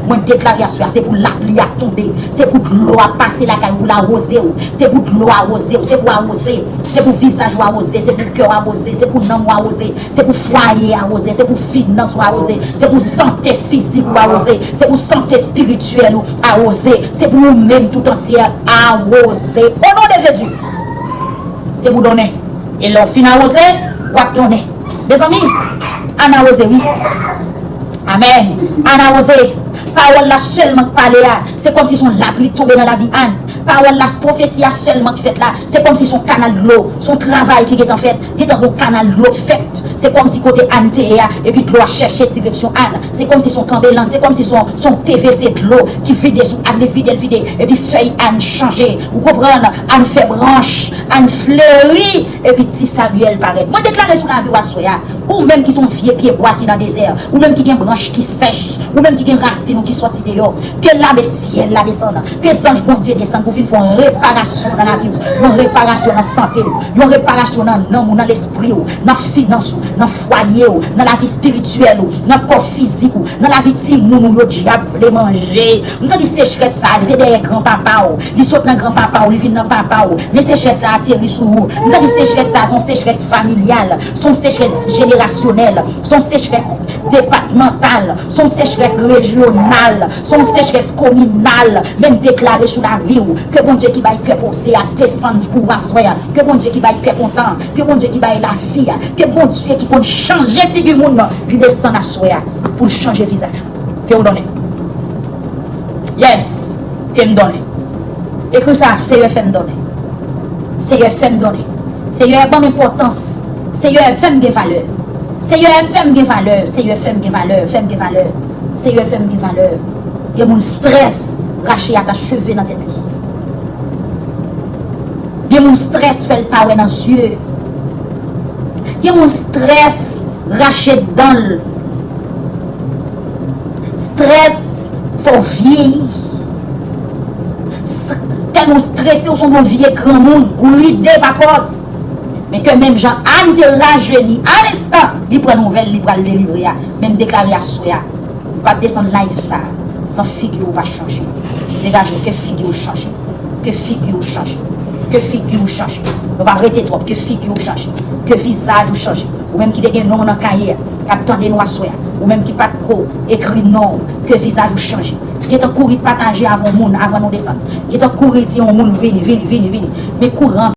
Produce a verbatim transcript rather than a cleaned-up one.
Mwen deklare aswè a, se pou lapli a tonbe, se pou dlo a pase lakay ou pou l awoze w, se pou dlo a awoze w, se pou awoze, se pou vizaj ou awoze, se pou kè w awoze, se pou nanm ou awoze, se pou fwaye awoze, se pou finans ou awoze, se pou sante fizik ou awoze, se pou sante espirityèl ou awoze, se pou ou menm tout antyè awoze. O non de Jezi, se pou donnen. E lè w fin awoze, w ap donnen. Mezanmi, ann awoze wi. Amèn. Ann awoze. Pawòl la sèlman k pale a, se kòmsi se yon lapli k tonbe nan lavi Ann. Pawòl la, pwofesi a sèlman k fèt la, se kòmsi se yon kanal dlo, se yon travay ki gentan fèt, gentan gon kanal dlo fèt. Se kòmsi kote Ann te ye a, epi dlo a chèche direksyon Ann. Se kòmsi se yon kanbelann, se kòmsi se yon, se yon P V C dlo ki vide sou Ann, li vide, li vide, epi fèy Ann chanje. Ou konprann? Ann fè branch, Ann fleri, epi ti Samyèl parèt. Mwen deklare sou lavi w aswè a, ou menm ki se yon vye pyebwa ki nan dezè, ou menm ki gen branch ki sèch, ou menm ki gen rasin ou ki sòti deyò, ke lame syèl la desann, ke zanj Bondye desann pou vin fè yon reparasyon nan lavi w, yon reparasyon nan sante w, yon reparasyon nan nanm ou, nan lespri w, nan finans ou, nan fwaye w, nan lavi espirityèl ou, nan kò fizik ou, nan lavi timoun ou yo dyab vle manje. M santi sechrès sa a, li te dèyè granpapa w, li sot nan granpapa w, li vin nan papa w, men sechrès la ateri sou ou. M santi sechrès sa a, se yon sechrès familyal, se yon sechrès jenerasyonèl, se yon sechrès depatmantal, se yon sechrès rejyonal, se yon sechrès kominal. Men m deklare sou lavi w, ke Bondye ki bay kè poze a desann pou ou aswè a, ke Bondye ki bay kè kontan, ke Bondye ki bay lavi a, ke Bondye ki konn chanje figi moun nan, li desann aswè a pou l chanje vizaj ou. Ke w donnen. Yes, ke m donnen. Ekri sa, Seyè fè m donnen. Seyè fè m donnen. Seyè ban m enpòtans. Seyè fè m gen valè. Seyè fè m gen valè. Seyè fè m gen valè. Fè m gen valè. Seyè fè m gen valè. Gen moun strès rache atach cheve nan tèt li. Gen moun strès fè l pa wè nan zye. Gen moun strès rache dan l. Strès fè w vyeyi. S- Tèlman w strese, w sanble yon vye granmoun, ou ride pa fòs. Men ke menm jan Ann te rajeni a lenstan li pran nouvèl li pral delivre a, men m deklare aswè a, ou pa desann live sa a san figi w pa chanje. Degaje w, ke figi w chanje. Ke figi w chanje. Ke figi w chanje. Nou pa rete twòp, ke figi w chanje. Ke vizaj ou chanje. Ou menm ki te gen non w nan kaye a, k ap tande nou aswè a, ou menm ki pa t ko ekri non w, ke vizaj ou chanje. Gentan kouri pataje avè yon moun avan nou desann. Gentan kouri di yon moun vini, vini, vini, vini. Men kouran